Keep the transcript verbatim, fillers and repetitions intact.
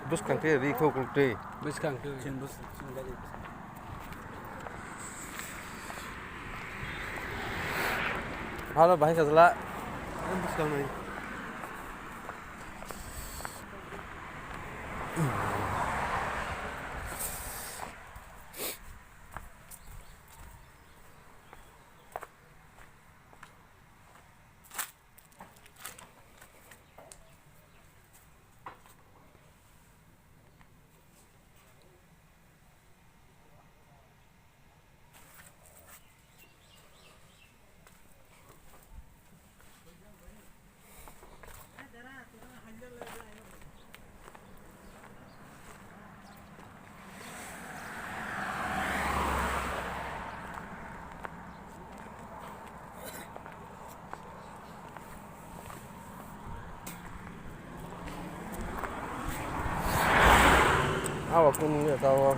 Bwskang khe ri kho kwrwktwi. Bwskang khe. Chin bwskang, chin gari bwskang. Halo, bahai sajla. Bwskang nai. Awa kunu ya tawa.